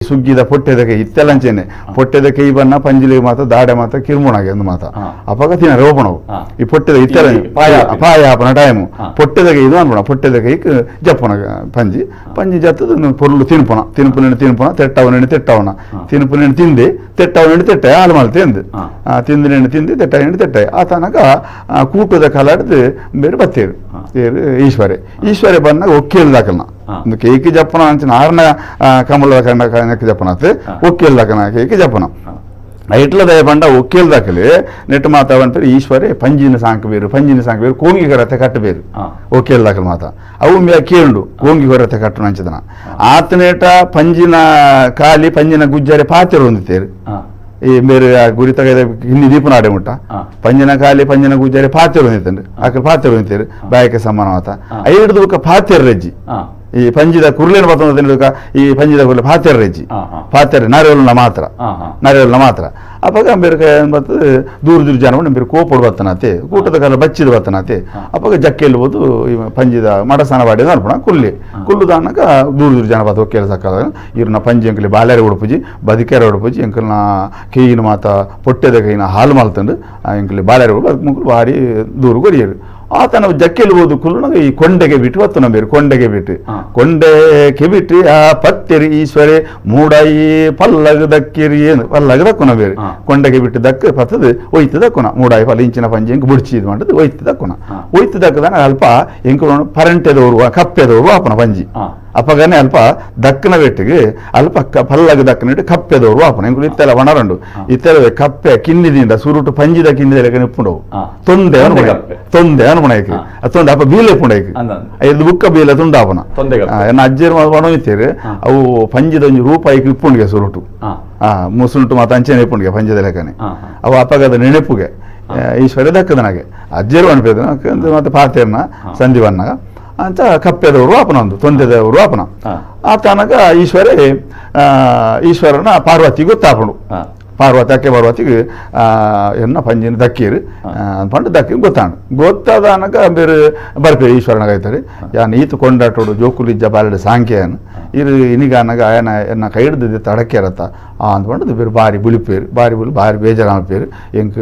ಸುಗ್ಗಿದ ಪೊಟ್ಟೆದ ಕೈ ಇತ್ತೆಲಂಚೆನೆ ಪೊಟ್ಟೆದ ಕೈ ಬನ್ನ ಪಂಜಿಲಿ ಮಾತ ದಾಡೆ ಮಾತ ಕಿರ್ಮುಣಗೆ ಅಂದು ಮಾತ ಅಪಗ ತಿನ ರೋಪಣವು ಈ ಪೊಟ್ಟೆದ ಇತ್ತೆಲ ಪಾಯ ಆಪನ ಟೈಮು ಪೊಟ್ಟೆದ ಕೈ ಇದು ಅನ್ಪಣ ಪೊಟ್ಟೆದ ಕೈಕ್ ಜಪ್ಪುನ ಪಂಜಿ ಪಂಜಿ ಜತ್ತದ ಪೊರ್ಲು ತಿನ್ಪುಣ ತಿನ್ಪುನ ತಿನ್ಪುಣ ತೆಟ್ಟವನ ತೆಟ್ಟವನ ತಿನ್ಪುನ ತಿಂದೆ ತೆಟ್ಟವನ ತೆಟ್ಟ ಹಾಲು ಮಲ್ ತಿಂದು ತಿಂದಿನ ತಿಂದು ತೆಟ್ಟ ತೆಟ್ಟ ಆ ತನಕ ಕೂಟದ ಕಲಾಡ್ದು ಬೇರೆ ಬತ್ತೇರು ಈಶ್ವರೆ ಈಶ್ವರೆ ಬನ್ನಾಗ ಒಕ್ಕೇಲ್ ದಾಕಲ್ನ ಕೇಕ್ ಜಪ್ಪನ ಅಂಚಿನ ಆರ್ನ ಕಮಲ ಕಂಡ ಜಪ್ಪನಾತ್ ಒಕ್ಕೇಲ್ ದಾಕನ ಕೇಕ್ ಜಪ್ಪನ ಐಟ್ಲ ದಯ ಪಂಡ ಒಕ್ಕೇಲ್ ದಾಕಲಿ ನೆಟ್ ಮಾತ ಅಂತಾರೆ ಈಶ್ವರೆ ಪಂಜಿನ ಸಾಂಕ್ ಬೇರು ಪಂಜಿನ ಸಾಂಕ್ ಬೇರು ಕೋಂಗಿ ಕೊರತೆ ಕಟ್ಟು ಬೇರು ಒಕ್ಕೇಲ್ ದಾಕಲ್ ಮಾತ ಅವು ಮೇ ಕೇಂಡು ಕೋಂಗಿ ಕೊರತೆ ಕಟ್ಟು ನಂಚಿದನ ಆತನೇಟ ಪಂಜಿನ ಕಾಲಿ ಪಂಜಿನ ಗುಜ್ಜಾರೆ ಪಾತಿರು ಹೊಂದಿತೇರು ಈ ಬೇರೆ ಗುರಿ ತಗದ ಹಿಂದಿ ದೀಪನಾಡೆ ಮುಟ್ಟ ಪಂಜಿನ ಕಾಲಿ ಪಂಜಿನ ಗುಜ್ಜಾರೆ ಪಾತಿರು ಹೊಂದಿತ್ತಂಡು ಆಕಲ್ ಪಾತಿರು ಹೊಂದಿತೇರು ಬಾಯಕ್ಕೆ ಸಮಾನವಾತ ಐದು ಬುಕ್ಕ ಪಾತಿರ್ ರಜ್ಜಿ ಈ ಪಂಜಿದ ಕುರ್ಲೇನು ಬತ್ತೊಂದು ಈ ಪಂಜಿದ ಕುರ್ಲೆ ಪಾತೆರ್ ರೆಜ್ಜಿ ಪಾತೆರ್ ನರೆಯೊಲ್ನ ಮಾತ್ರ ನರೆಯೊಲ್ನ ಮಾತ್ರ ಅಪಗ ಬೇರೆ ಬರ್ತದೆ ದೂರ ದೂರ ಜನ ಬೇರೆ ಕೋಪಡು ಬತ್ತನಾತೆ ಕೂಟದ ಕಾಲ ಬಚ್ಚಿದ ಬತ್ತನಾತೆ ಅಪಗ ಜಕ್ಕೆಲ್ಬೋದು ಈ ಪಂಜಿದ ಮಡಸನ ಬಾಡಿ ಅನ್ಪಣ ಕುಲ್ಲಿ ಕುಲ್ಲುದಾನಕ ದೂರ ದೂರ ಜನ ಬತ್ತ ಒಕ್ಕೇಲ ಸಕ್ಕದ ಇವ್ರನ್ನ ಪಂಜಿ ಅಂಕಲಿ ಬಾಲ್ಯರ ಉಡುಪುಜಿ ಬದಿಕೆರೆ ಉಡುಪುಜಿ ಎಂಕಲ್ನ ಕೈಯಿನ ಮಾತ ಪೊಟ್ಟೆದ ಕೈನ ಹಾಲು ಮಲ್ತಂಡು ಎಂಕಲಿ ಬಾಲ್ಯರ ಉಡುಪು ಅದಕ್ಕೆ ಮುಕ್ಕಲು ಭಾರಿ ದೂರ ಕೊರಿಯರು ಆತನ ಜಕ್ಕೆಲ್ಬೋದು ಕುಲ್ಲುನಾಗ ಈ ಕೊಂಡೆಗೆ ಬಿಟ್ಟು ಬತ್ತು ನಂಬೇರು ಕೊಂಡೆಗೆ ಬಿಟ್ಟು ಕೊಂಡೆ ಕೆಬಿಟ್ಟು ಆ ಪತ್ತೆರಿ ಈಶ್ವರೆ ಮೂಡಾಯಿ ಪಲ್ಲಗ ದಕ್ಕಿರಿ ಏನು ಪಲ್ಲಗ ದಕ್ಕುನ ಬೇರೆ ಕೊಂಡೆಗೆ ಬಿಟ್ಟು ದಕ್ಕ ಪತ್ತದು ಒಯ್ತು ದಕ್ಕುನ ಮೂಡಾಯಿ ಪಲ್ಲ ಇಂಚಿನ ಪಂಜಿ ಎಂಕ್ ಬುಡ್ಚಿ ಇದು ಮಾಡಿದ್ ಒಯ್ತು ದಕ್ಕುನ ಒಯ್ತು ದಕ್ಕದಾನ ಅಲ್ಪ ಎಂಕು ಪರಂಟೆದವರು ಕಪ್ಪೆದವರು ಆಪನ ಪಂಜಿ ಅಪಗನೆ ಅಲ್ಪ ದಕ್ಕನ ಬೆಟ್ಟಿಗೆ ಅಲ್ಪ ಪಲ್ಲಗ ದಕ್ಕನ ಇಟ್ಟು ಕಪ್ಪೆದವರು ಆಪನ ಎಂಕುಲು ಇತ್ತೆಲ್ಲ ಒಣರಂಡು ಇತ್ತೆಲ್ಲ ಕಪ್ಪೆ ಕಿನ್ನಿದಿಂದ ಸುರುಟು ಪಂಜಿದ ಕಿನ್ನಿದ ಲೆಕ್ಕ ನಿಪ್ಪುಂಡವು ತೊಂದೆ ತೊಂದೆ ಅನುಪಣಕ್ಕೆ ತೊಂದೆ ಅಪ್ಪ ಬೀಲೆ ಪುಂಡೈಕ್ ಐದು ಬುಕ್ಕ ಬೀಲೆ ತುಂಡಾಪನ ಎನ್ನ ಅಜ್ಜರು ಒಣ ಇತ್ತೀರಿ ಅವು ಪಂಜಿದ ಒಂಜಿ ರೂಪಾಯಿಗೆ ಇಪ್ಪುಂಡಿಗೆ ಸುರುಟು ಮುಸುಂಟು ಮಾತ ಅಂಚೆನೆ ಇಪ್ಪುಂಡಿಗೆ ಪಂಜದ ಲೆಕ್ಕನೆ ಅವು ಅಪ್ಪಗದ ನೆನಪುಗೆ ಈಶ್ವರ ದಕ್ಕದನಾಗೆ ಅಜ್ಜರು ಅನ್ಪೇದ ಮತ್ತೆ ಪಾತೇರ್ನ ಸಂಧಿ ಬನ್ನಾಗ ಅಂತ ಕಪ್ಪೆದವರು ಆಪನ ಒಂದು ತೊಂದೆದವರು ಆಪನ ಆ ತನಕ ಈಶ್ವರೇ ಈಶ್ವರನ ಪಾರ್ವತಿ ಗೊತ್ತಾಪಣು ಪಾರ್ವತಿ ಅಕ್ಕೆ ಪಾರ್ವತಿಗೆ ಎನ್ನ ಪಂಜಿನ ದಕ್ಕೀರು ಪಂಡು ದಕ್ಕಿ ಗೊತ್ತಾಂಡು ಗೊತ್ತಾದ ಅನಕ ಬೇರೆ ಬರ್ಪೇರು ಈಶ್ವರನಾಗ ಆಯ್ತಾರೆ ಯಾನ್ ಈತ ಕೊಂಡಾಟೋಡು ಜೋಕುಲಿಜ್ಜ ಬಾಲೆಡ್ ಸಾಂಖ್ಯನ್ ಇರು ಇನಿಗಾನಗ ಆಯನ ಎನ್ನ ಕೈ ಹಿಡ್ದು ತಡಕ್ಕೆ ಇರತ್ತ ಆ ಅಂದ್ಕೊಂಡು ಬೇರೆ ಬಾರಿ ಬುಲಿಪೇರು ಬಾರಿ ಬುಲಿ ಬಾರಿ ಬೇಜಾರಾಪೇರು ಎಂಕ್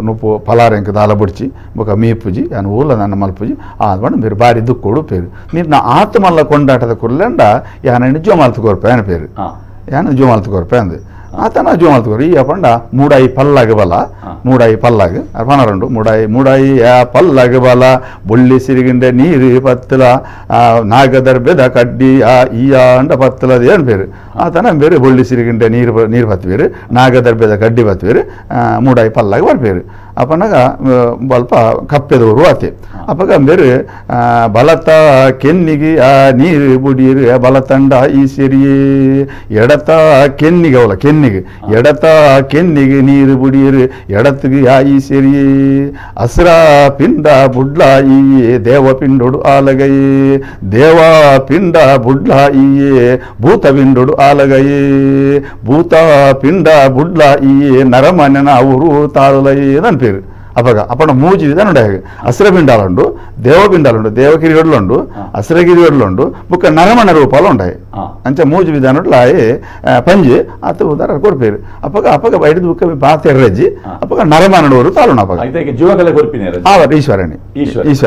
ನುಪ್ಪು ಪಲಾರ ಎಂಕ್ ದಾಲ ಬುಡ್ಚಿ ಬೊಕ ಮೀಪುಜಿ ಯಾನ್ ಊಲ ನನ್ನ ಮಲ್ಪುಜಿ ಆ ಅಂದ್ಕೊಂಡು ಬೇರೆ ಬಾರಿ ದುಕ್ಕೋಡು ಪೇರು ನೀರು ಆತ್ಮಲ್ಲ ಕೊಂಡಾಟದ ಕುರ್ಲೆಂಡ ಯಾನ ಜೋಮಾಲ್ತು ಕೊರ್ಪೆ ಆಯನ ಪೇರು ಯಾನ ಜೋಮಾಲ್ತು ಕೊರ್ಪೆ ಅಂದು ಆತನ ಜೋಮಾಲ್ತು ಈ ಅಪಂಡ ಮೂಡಾಯಿ ಪಲ್ಲಾಗ ಬಲ ಮೂಡಾಯಿ ಪಲ್ಲಾಗ ಪನರಂಡು ಮೂಡಾಯಿ ಮೂಡಾಯಿ ಯಾ ಪಲ್ಲಾಗ ಬಲ ಬುಳ್ಳಿ ಸಿರಿಗಿಂಡೆ ನೀರು ಪತ್ತಲ ನಾಗದರ್ಬೆದ ಕಡ್ಡಿ ಆ ಈಯ ಅಂಡ ಪತ್ತಲ ಏನು ಬೇರು ಆತನ ಬೇರೆ ಬೊಳ್ಳಿ ಸಿರಿಗಿಂಡೆ ನೀರು ನೀರು ಪತ್ವೇರು ನಾಗದರ್ಬೆದ ಕಡ್ಡಿ ಪತ್ವೇರು ಮೂಡಾಯಿ ಪಲ್ಲಾಗ ಬರ್ಪೇರು ಅಪನಗ ಸ್ವಲ್ಪ ಕಪ್ಪೆದವರು ಆತೆ ಅಪಗ ಬೇರೆ ಬಲತ ಕೆನ್ನಿಗೆ ಆ ನೀರು ಬುಡಿಯರು ಬಲತಂಡ ಈ ಸಿರಿ ಎಡತ ಕೆನ್ನಿಗೆ ಅವಲ ಕೆನ್ನಿಗೆ ಎಡತ ಕೆನ್ನಿಗೆ ನೀರು ಬುಡಿಯರು ಎಡತಿಗೆ ಆ ಈ ಸಿರಿ ಅಸ್ರ ಪಿಂಡ ಬುಡ್ಲ ಈ ದೇವ ಪಿಂಡೊಡು ಆಲಗೈ ದೇವ ಪಿಂಡ ಬುಡ್ಲ ಈ ಭೂತ ಪಿಂಡೊಡು ಆಲಗೈ ಭೂತ ಪಿಂಡ ಬುಡ್ಲ ಈ ನರಮನೆನ ಅವರು ತಾರುಲೈ ಅನ್ಪೇರು ಅಪಗ ಅಪ್ಪಣ ಮೂಜಿ ವಿಧಾನ ಅಸ್ರ ಪಿಂಡಾಲುಂಡು ದೇವ ಪಿಂಡಾಲುಂಡು ದೇವಕಿರಿಯೊಡ್ಲುಂಡು ಅಸ್ರಗಿರಿಯೊಡ್ಲುಂಡು ಬುಕ್ಕ ನರಮಣ ರೂಪಾಲು ಉಂಡಾయి ಅಂಚ ಮೂಜಿ ವಿಧಾನ ಪಂಜಿ ಆತ ಉದಾರ ಕೊರ್ಪೇರು ಅಪಗ ಅಪಗ ಬೈಡಿದ ಬುಕ್ಕ ಬಾತ ಎರ್ರಜ್ಜಿ ಅಪಗ ನರಮನಡವರು ತಾಳುಣ ಅಪಗ ಜೀವಕಲೆ ಕೊರ್ಪಿನ ಈಶ್ವರಣಿ ಈಶ್ವರ. ಈಶ್ವರ.